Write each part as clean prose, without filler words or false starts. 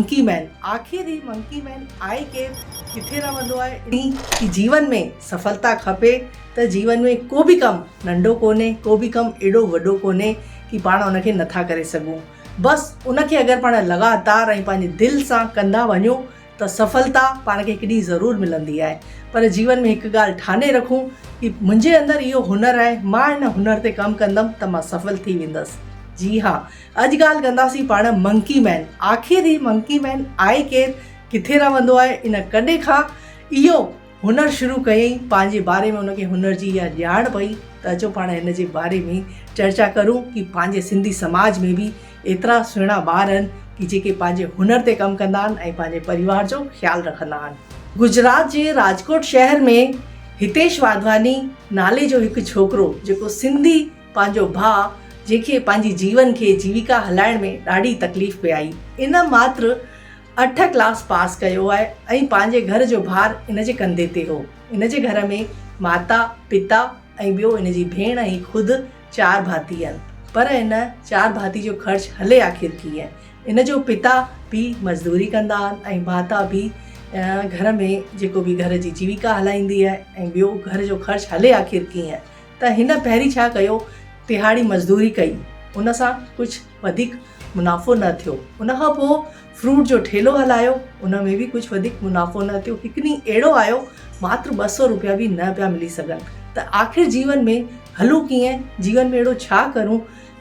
Monkey مين، آخر هي monkey مين آهي ڪير، ڪٿي رهندو آهي؟ ڪي جيون ۾ سڦلتا کپي ته جيون ۾ ڪو به ڪم ننڍو ڪونهي، ڪو به ڪم ايڏو وڏو ڪونهي ڪي پاڻ ان کي نٿا ڪري سگهون. بس ان کي اگر پاڻ لڳاتار ۽ پنهنجي دل سان ڪندا وڃون ته سڦلتا پاڻ کي هڪ ڏينهن ضرور ملندي آهي. پر جيون ۾ هڪ ڳالهه ٺاني رکون ڪي منهنجي اندر اهو هنر آهي، مان ان هنر تي ڪم ڪندم ته مان سڦل ٿي ويندس. جي ها اڄ ڳالهه ڪنداسين پاڻ منڪي مين آخر هي منڪي مين آهي ڪير ڪٿي رهندو آهي ان ڪڏهن کان اهو هنر شروع ڪيائين پنهنجي باري ۾ ان کي هنر جي اها ڄاڻ پئي ته اچو پاڻ هن جي باري ۾ چرچا ڪرون ڪي پنهنجي سنڌي سماج ۾ به ايترا سهڻا ٻار آهن ڪي جيڪي پنهنجي هنر تي ڪم ڪندا آهن ۽ پنهنجي پريوار جو خيال رکندا آهن. گجرات جي راجڪوٽ شهر ۾ هتيش واڌواني نالي جو هڪ ڇوڪرو جيڪو سنڌي پنهنجو ڀاء جنهن کي پنهنجي جيون کي جيويڪا هلائڻ ۾ ڏاڍي تڪليف پئي آئي. ان ماتر اٺ ڪلاس پاس ڪيو آهي ۽ پنهنجي گهر جو ڀار ان جي ڪنڌي تي هو. ان جي گهر ۾ ماتا، پتا ۽ ٻيو ان جي ڀيڻ ۽ خود چار ڀاتي آهن. پر ان چار ڀاتي جو خرچ هلي آخر ڪيئن؟ ان جو پتا به مزدوري ڪندا آهن ۽ ماتا به گهر ۾ جيڪو به گهر جي جيويڪا هلائيندي آهي ۽ ٻيو گهر جو خرچ هلي آخر ڪيئن؟ ته هن پهرين ڇا ڪيو، تهاڙي مزدوري ڪئي، ان سان ڪجهه وڌيڪ منافعو نه ٿيو. ان کان پوء فروٽ جو ٺيلو هلايو، ان ۾ به ڪجهه وڌيڪ منافعو نه ٿيو. هڪ ڏينهن اهڙو آيو، ماتر 200 روپيا به نه پيا ملي سگهن ته آخر جيون ۾ هلون ڪيئن، جيون ۾ اهڙو ڇا ڪرون،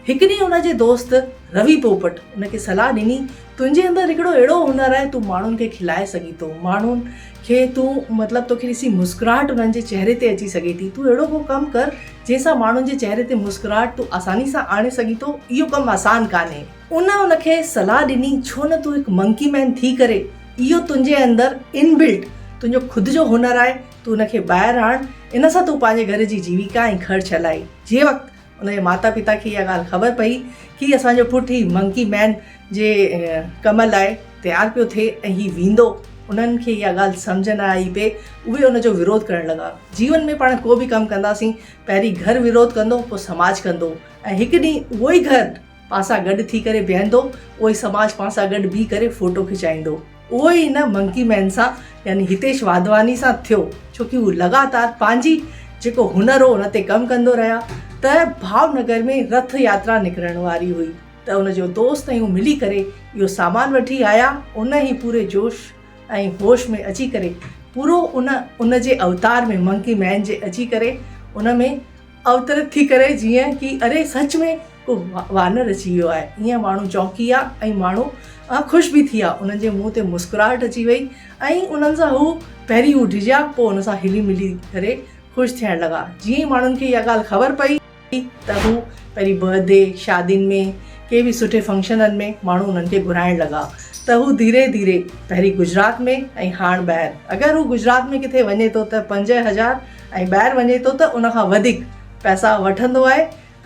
هڪ ڏينهن ان جي دوست روي پوپٽ ان کي صلاح ڏني، تنهنجي اندر هڪڙو اهڙو هنر آهي، تون ماڻهن کي کلائي سگهين ٿو، ماڻهن کي تون مطلب توکي ڏسي مسڪراهٽ انهن جي چهري تي اچي سگهي ٿي، تون اهڙو ڪو ڪم ڪر جنهن سان ماڻهن جي چهري تي مسڪراهٽ تون آساني سان آڻي سگهين ٿو، اهو ڪم آسان ڪانهي. ان ان کي صلاح ڏني، ڇو نه تون هڪ منڪي مين ٿي ڪري اهو تنهنجي اندر ان بلٽ تنهنجو خود جو هنر آهي، تون ان کي ٻاهر آڻ، ان سان تون پنهنجي گهر جي جيويڪا ۽ خرچ هلائي. جنهن وقت ان جي ماتا پتا کي اها ڳالهه خبر پئي ڪي اسان جو پٽ هي منڪي مين جي ڪم لاء تيار پيو ٿئي ۽ هي ويندو انهن کي اها ڳالهه سمجهه نه آئي پئي اهي ان جو وروڌ ڪرڻ لڳا جيون ۾ پاڻ ڪو به ڪم ڪنداسين پهرين گهر وروڌ ڪندو پوء سماج ڪندو ۽ هڪ ڏينهن اهو ئي گهر پان سان گڏ ٿي ڪري بيهندو اهو ئي سماج پان سان گڏ بيهي ڪري فوٽو کچائيندو. اهو ئي هن منڪي مين سان يعني هتيش واڌواني سان ٿيو ڇو ڪي هو لڳاتار پنهنجي جيڪو هنر هو ان تي ڪم ڪندو رهيا ته ڀاو نگر ۾ رٿ ياترا نڪرڻ واري هئي ته ان جو دوست ۽ هو ملي ڪري اهو سامان وٺي آيا ان ئي پوري جوش ۽ هوش ۾ اچي ڪري پورو ان ان جي اوتار ۾ منڪي مين جي اچي ڪري ان ۾ اوترت ٿي ڪري جيئن ڪي اري سچ ۾ ڪو وانر اچي ويو آهي ائين ماڻهو چونڪي ويا ۽ ماڻهو خوش به ٿي ويا انهن جي منهن تي مسڪراهٽ اچي وئي ۽ انهن سان هو پهرين هو ڊڄيا پوء ان سان هلي ملي ڪري خوش ٿيڻ لڳا جيئن ئي ماڻهن کي اها ڳالهه خبر پئي ته هو پهرين برٿ ڊي شادين ۾ ڪي به سٺي فنڪشنن ۾ ماڻهو انهن کي گهرائڻ لڳا ته هو ڌيري ڌيري پهرين گجرات ۾ ۽ هاڻ ٻاهر اگر هو گجرات ۾ ڪٿي وڃي ٿو ته 5000 ۽ ٻاهر وڃي ٿو ته ان کان وڌيڪ پئسا وٺندو آهي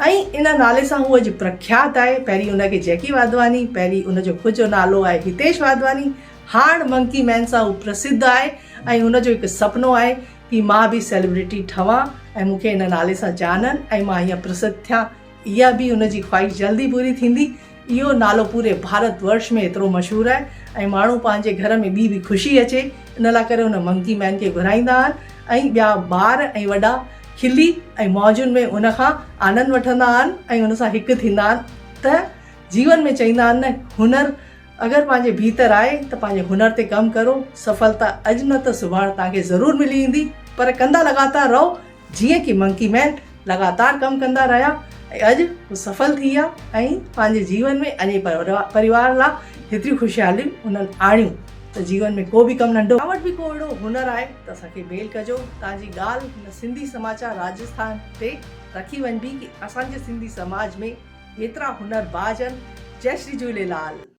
۽ ان نالي سان هو اڄ پرکيات آهي. پهرين ان کي جيڪي واڌواني، پهرين ان جو خود جو نالو آهي هتيش واڌواني، هاڻ منڪي مين سان هو پرسڌ آهي ۽ هن جو هڪ سپنو آهي ڪي مان به سيلبرٽي ٺهان ۽ مون کي ان نالي سان ڄاڻن ۽ مان هيئن پرسڌ ٿيان. اها به هن جي خواهش جلد ئي پوري ٿيندي. اهو نالو پوري ڀارت ورش ۾ ايترو مشهور آهي ۽ ماڻهو پنهنجي گهر ۾ ٻي به خوشي اچي ان لاء ڪري ان منڪي مين کي گهرائيندا آهن ۽ ٻيا ٻار ۽ وڏا کلي ۽ موجن ۾ ان کان آنند وٺندا آهن ۽ ان سان هڪ ٿيندا آهن ته جيون ۾ چئيندا آهن نه هنر اگر پنهنجي ڀيتر آهي ته پنهنجي هنر تي ڪم ڪرو سڦلتا اڄ نه ته سڀاڻ توهان کي ضرور ملي ويندي پر ڪندا لڳاتار رهو جيئن ڪي منڪي مين لڳاتار ڪم ڪندا رهيا ۽ اڄ هو سڦل ٿي ويا ۽ پنهنجي جيون ۾ ۽ پريوار لا هيتريون خوشحاليون انهن آڻيون ته جيون ۾ ڪو به ڪم ننڍو توهان وٽ به ڪو اهڙو هنر آهي ته اسان کي ميل ڪجو توهان جي ڳالهه هن سنڌي سماچار راجسٿان تي رکي وڃبي ڪي اسان جي سنڌي سماج ۾ هيترا هنر باز آهن جئي شري جهوليلال.